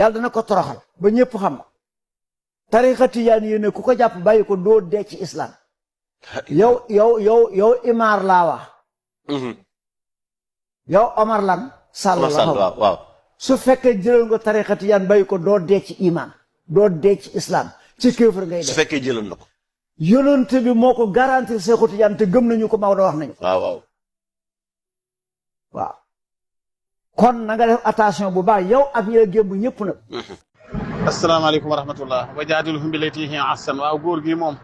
yàlla dana ko toroxal ba ñëpp xam ko tarixa tijaan yi ne ku ko jàpp bàyyi ko doo dee ci islam yow imaar laa wax yow Omar lan Sall la waaw su fekkee jëlal nga tarixa tijaan bàyyi ko doo dee ci iman doo dee ci islam ci kéefër ngay dee su fekkee jëlal na ko yonent bi moo ko garantir Seexu Tijaan te gëm nañu ko Maodo wax nañu waaw kon na nga def attention bu baax yow ak ñi la gémb ñëpp nag asalaamaaleykum wa rahmatullah wa jaadiluhum billatii hiya ahsan waaw góor gi moom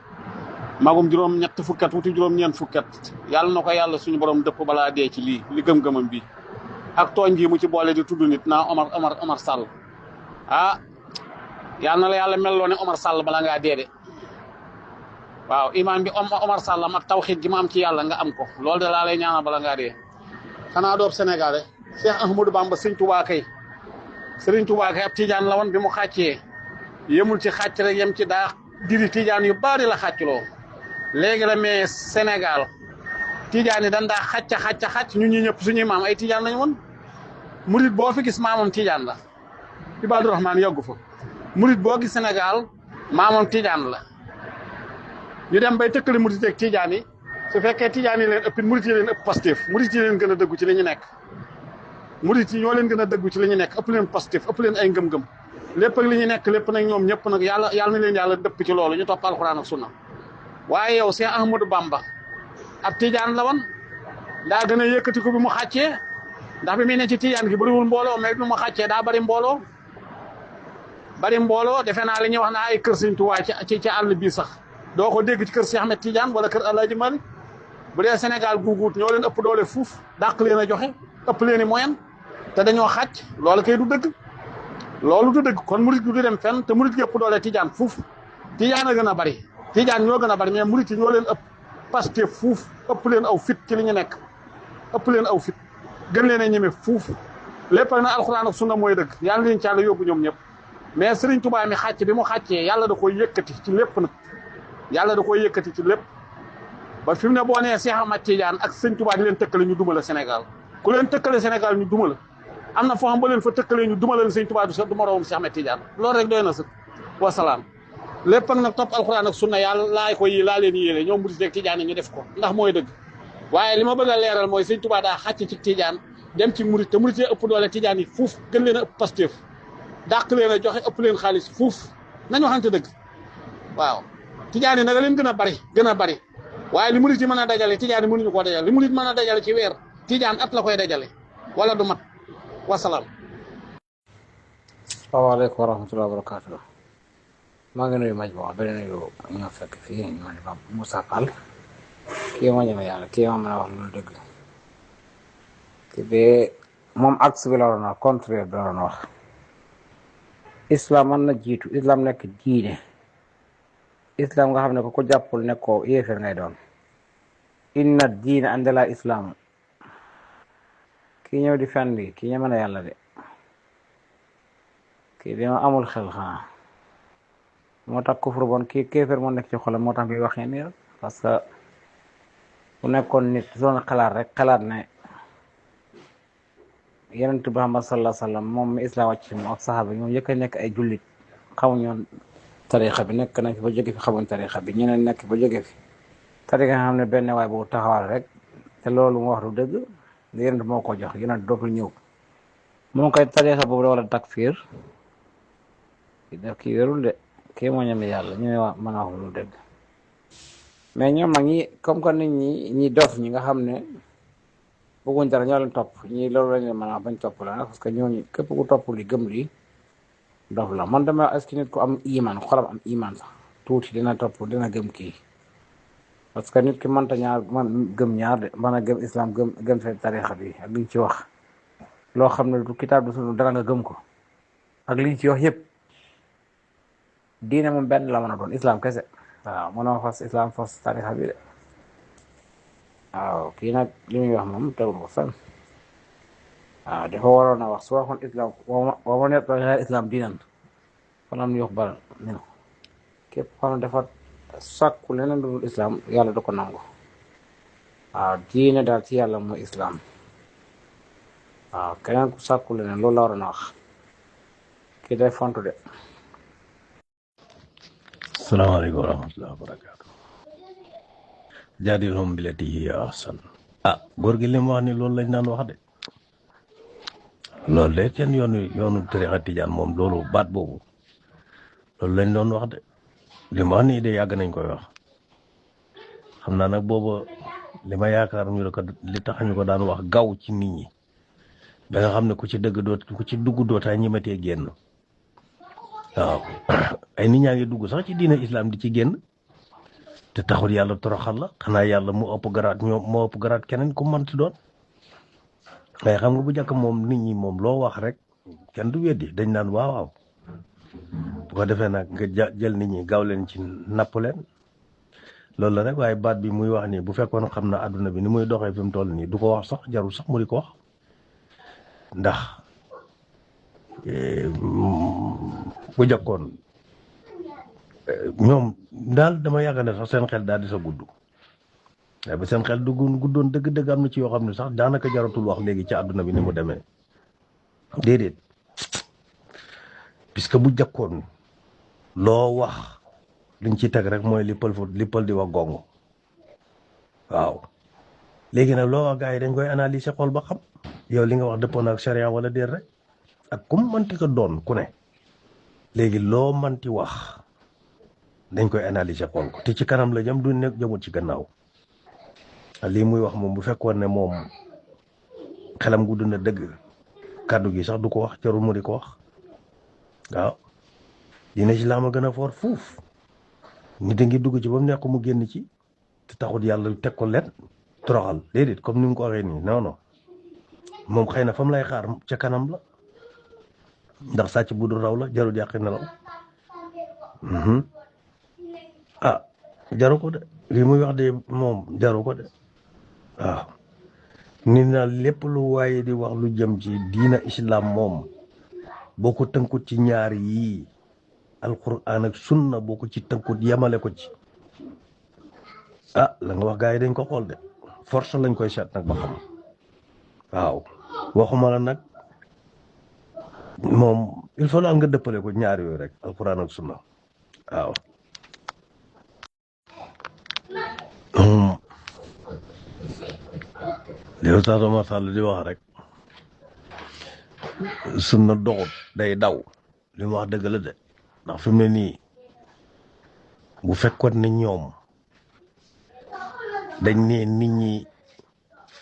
magum juróom-ñett fukkat wuti juróom-ñeent fukkat yàlla na ko yàlla suñu borom dëpp balaa dee ci lii li gëm-gëmam bi ak tooñ ji mu ci boole di tudd nit naa Omar Sall yàlla na la yàlla melloo ne Omar Sall bala ngaa dee de waaw imaan bi Omar Sall am ak tawxiid gi ma am ci yàlla nga am ko loolu de laa lay ñaanal bala ngaa dee xanaa doob Sénégal Cheikh Ahmadou Bamba Sëriñ Tuubaa kay ab tijaan la woon bi mu xàccee yemul ci xàcc rek yem ci daa diri tijaan yu bari la xàccloo léegi la mais Sénégal tijaan yi dañ daa xàcc ñun ñi ñëpp suñuy maam ay tijaan lañu woon murit boo fi gis maamam tijaan la Ibaadu Rahmaan yàggu fa murit boo gis Sénégal maamam tijaan la ñu dem bay tëkkale murit ak tijaan yi su fekkee tijaan yi leen ëpp murit yi leen ëpp Pastef murit yi leen gën a dëggu ci li ñu nekk murit yi ñoo leen gën a dëggu ci li ñu nekk ëpp leen Pastef ëpp leen ay ngëm-ngëm lépp ak li ñu nekk lépp nag ñoom ñëpp nag yàlla na leen yàlla dëpp ci loolu ñu topp alxuraan ak sunna waaye yow Cheikh Ahmadou Bamba ab tijaan la woon daa gën a yëkkati ko bi mu xàccee ndax bi muy ne ci tijaan gi bëriwul mbooloo mais bi mu xàccee daa bari mbooloo defe naa li ñuy wax naa ay kër Sëriñ Tuubaa ci àll bii sax doo ko dégg ci kër Cheikh Ahmed Tidiane wala kër Alaaji Malik bu dee Sénégal guuguut ñoo leen ëpp doole fuuf dàq leen a joxe ëpp leen i moyen te dañoo xàcc loolu kay du dëgg loolu du dëgg kon murit gi du dem fenn te murit gi ëpp doole Tidiane fuuf Tidiane a gën a bari Tidiane ñoo gën a bari mais murit yi ñoo leen ëpp Pastef fuuf ëpp leen aw fit ci li ñu nekk ëpp leen aw fit gën leen a ñeme fuuf lépp na alxuraan ak sunna mooy dëgg yàlla leen ci yàlla yóbbu ñoom ñëpp mais Serigne Touba mi xàcc bi mu xàccee yàlla da koy yëkkati ci lépp nag yàlla da koy yëkkati ci lépp ba fi mu ne boo nee Cheikh Ahmad Tidiane ak Serigne Touba di leen tëkkale ñu duma la Sénégal ku leen tëkkale Sénégal ñu duma la am na foo xam ba leen fa tëkkalee ñu duma leen Serigne Touba du moroomum Cheikh Ahmad Tidiane loolu rek doy na sëkk wasalaam lépp nag topp alxuraan ak sunna yàlla laa leen yéene ñoom murit ak Tidiane ñu def ko ndax mooy dëgg waaye li ma bëgg a leeral mooy Serigne Touba daa xàcc ci Tidiane dem ci murit te murit yi ëpp doole Tidiane yi fuuf gën leen a ëpp Pastef dàq leen a joxe ëpp leen xaalis fuuf nañu waxante dëgg waaw Tidiane yi nag leen gën a bari waaye li murit yi mën a dajale Tidiane yi mënuñu koo dajale li murit mën a dajale ci weer Tidiane at la koy dajale wala du mat wasalaam. Asalaamaaleykum wa rahmatulah wa barakaatu. maa ngi nuyu maj bo beneen yu ñoo fekk fii ñu ne ba Moussa Fall kii moo ñeme yàlla kii moo mën a wax loolu dëgg la kii bee moom axe bi la waroon wax contraire bi la waroon wax islam mën na jiitu islam nekk diine islam nga xam ne ko jàppul ne ko yéeféer ngay doon inna diina andala islam kii ñëw di fendi kii ñeme na yàlla de kii dima amul xel xanaa moo tax kufur bon kii kéeféer moo nekk ci xolam moo tax bi waxee nii parce que bu nekkoon nit doon xalaat rek xalaat ne Yonent bi Muhammad sallallahu alayhi wa sallam moom mi islam wàcc moom ak saxaaba ñoom yëkk a nekk ay jullit xamuñoon tarixa bi nekk nañ fi ba jóge fi xamuñ tarixa bi ñeneen nekk ba jóge fi tarixa nga xam ne benn waay bu taxawal rek te loolu mu wax du dëgg Yonent moo ko jox Yonent dootul ñëw moom koy tarixa boobu da wala takfiir def kii wérul de kii moo ñeme yàlla ñu mën a wax lu dëgg mais ñoom nag ñi comme que nit ñi dof ñi nga xam ne bëgguñ dara ñoo leen topp ñi loolu lañ leen mën a wax bañ topp la parce que ñooñu képp ku topp li gëm li dof la man dama est-ce que nit ku am iman xolam am iman sax tuuti dina topp dina gëm kii parce que nit ki mënta man gëm ñaar de mën a gëm islam gëm seen tarixa bi ak liñ ci wax loo xam ne du kitaab du sunu dara nga gëm ko ak liñ ci wax yëpp diine moom benn la mën a doon islam kese waaw mënoo fas islam fas tarixa bi de waaw kii nag li muy wax moom tegul ko fenn waaw dafa waroon a wax su waxoon islam wa man yabtaghi ghayra islam diinan falan yuqbala minhu képp xam ne dafa sàkku leneen lu dul islam yàlla du ko nangu waaw diine daal ci yàlla mooy islam waaw keneen ku sàkku leneen loolu la waroon a wax ki day fontu de. salaamaaleykum wa rahmatulah wa barakaatu. jaadilhum billati hiya ahsan. góor gi li mu wax ni loolu lañ daan wax de. loolu de seen yoonu tarixa tijaan moom loolu baat boobu loolu lañ doon wax de. li mu wax nii de yàgg nañ koy wax. xam naa nag booba li ma yaakaar ñu ko li tax ñu ko daan wax gaw ci nit ñi ba nga xam ne ku ci dugg dootaa ñematee génn. waaw ay nit ñaa ngi dugg sax ci diina islam di ci génn te taxul yàlla toroxal la xanaa yàlla moo ëpp garaat keneen ku mënti doon waaye xam nga bu njëkk moom nit ñi moom loo wax rek kenn du weddi dañ naan waaw bu ko defee nag nga jël nit ñi gaaw leen ci napp leen loolu la rek waaye baat bi muy wax nii bu fekkoon xam na àdduna bi ni muy doxee fi mu toll nii du ko wax sax jarul sax mu di ko wax ndax bu jëkkoon ñoom daal dama yàgg ne sax seen xel daal di sa gudd waaye ba seen xel guddoon dëgg-dëgg am na ci yoo xam ne sax daanaka jaratul wax léegi ci àdduna bi ni mu demee déedéet puisque bu jëkkoon loo wax liñ ci teg rek mooy li pël di wax gongo waaw léegi nag loo wax gars yi dañ koy analyser xool ba xam yow li nga wax dëppoon ak charia wala déet rek ak kum manti ko doon ku ne léegi loo manti wax dañ koy analyser xool ko te ci kanam la jëm du nekk jëmul ci gannaaw lii muy wax moom bu fekkoon ne moom xelam gudd na dëgg kàddu gi sax du ko wax jarul mu di ko wax waaw dina ci laa ma gën a foor fuuf nit a ngi dugg ci ba mu nekk mu génn ci te taxut yàlla teg ko leen toroxal déedéet comme ni mu ko waxee nii non moom xëy na fa mu lay xaar ca kanam la ndax sàcc bu du raw la jarul yàqi nelaw jaru ko de lii muy wax de moom jaru ko de waaw nit na lépp lu waaye di wax lu jëm ci diina islam moom boo ko tënkut ci ñaar yii alquran ak sunna boo ko ci tënkut yemale ko ci la nga wax gars yi dañ ko xool de force lañ koy seet nag ba xam waaw waxuma la nag moom il faut nga dëppale ko ñaar yooyu rek alquran ak sunna waaw li Oustaz Oumar Sall di wax rek sunna doxut day daw li mu wax dëgg la de ndax fi mu ne nii bu fekkoon ne ñoom dañ ne nit ñi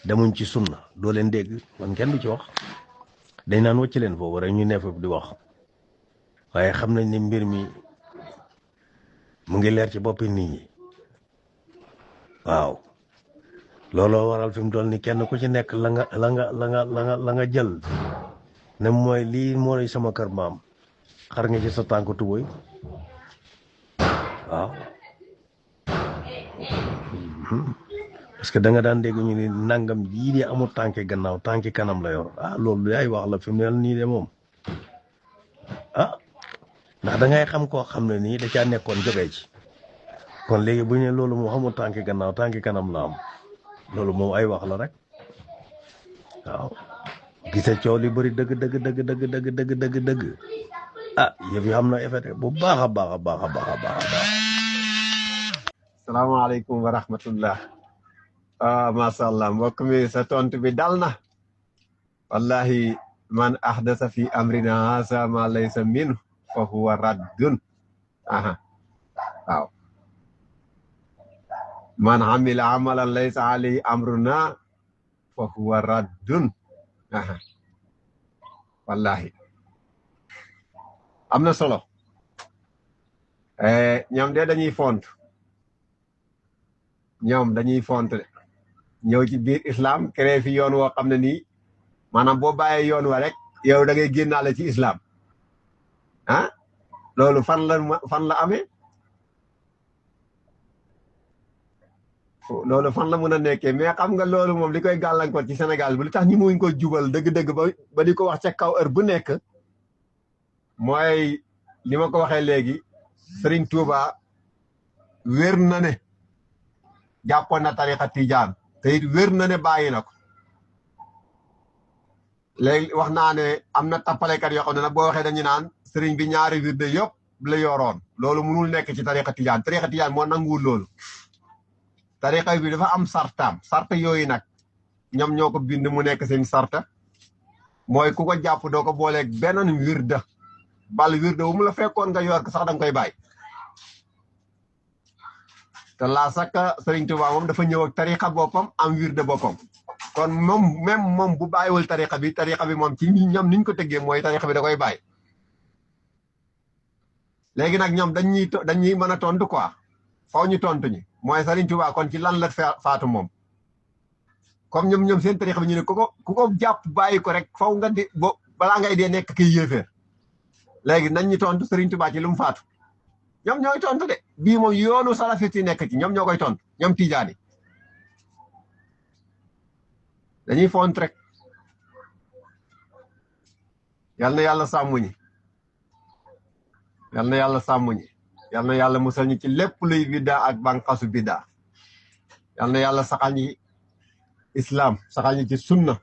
demuñ ci sunna doo leen dégg man kenn du ci wax dañ naan wacc leen foofu rek ñu ne fa di wax waaye xam nañ ne mbir mi mu ngi leer ci boppi nit ñi waaw looloo waral fi mu toll ni kenn ku ci nekk la nga jël ne mooy lii mooy sama kër maam xar nga ci sa tànk tubóy waaw parce que da nga daan dégg ñu ni nangam jii di amul tànki gannaaw tànki kanam la yor loolu ay wax la fi mu ne nii de moom ndax da ngay xam koo xam ne nii da caa nekkoon jógee ci kon léegi bu ñu ne loolu moo xamul tànki gannaaw tànki kanam la am loolu moom ay wax la rek waaw gise coow li bëri dëgg yëf yi xam na effet bu baax a baax. salaamaaleykum wa rahmatullah. macha allah mbokk mi sa tontu bi dal na wallahi man ahdasa fi amrina haza ma laysa minhu fa huwa raddun waaw man amila amalan laysa alayhi amruna fa huwa raddun wallahi am na solo ñoom de dañuy font de ñëw ci biir islam créé fi yoon woo xam ne nii maanaam boo bàyyee yoon wa rek yow da ngay génnaale ci islam loolu fan la amee loolu fan la mën a nekkee mais xam nga loolu moom li koy gàllankoor ci Sénégal bi li tax ñi muñ ko jubal dëgg-dëgg ba di ko wax ca kaw heure bu nekk mooy li ma ko waxee léegi Serigne Touba wér na ne jàppoon na tariqa tijaan te it wér na ne bàyyi na ko léegi wax naa ne am na tappalekat yoo xam ne nag boo waxee dañu naan sëriñ bi ñaari wirde yëpp la yoroon loolu mënul nekk ci tariqa tijaan moo nanguwul loolu tariqa bi dafa am sartaam sarta yooyu nag ñoom ñoo ko bind mu nekk seen sarta mooy ku ko jàpp doo ko booleeg beneen wirda bal wirda wu mu la fekkoon nga yor ko sax danga koy bàyyi te laa sakka sëriñ Tuubaa moom dafa ñëw ak tariqa boppam am wirda boppam kon moom bu bàyyiwul tariqa bi moom ci ñoom niñ ko tëggee mooy tariqa bi da koy bàyyi léegi nag ñoom dañuy mën a tontu quoi faw ñu tontu ñi mooy Sëriñ Tuubaa kon ci lan la faatu moom comme ñoom seen tariqa bi ñu ne ku ko jàpp bàyyi ko rek faw nga di balaa ngay dee nekk kiy yéeféer léegi nañ ñu tontu Sëriñ Tuubaa ci lu mu faatu ñoom ñooy tontu de bii moom yoonu salafit yi nekk ci ñoom ñoo koy tontu ñoom tijaani dañuy font rek yal na yàlla sàmm ñi yal na yàlla sàmm ñi yal na yàlla musal ñi ci lépp luy biddaa ak bànqasu biddaa yal na yàlla saxal ñi islam saxal ñi ci sunna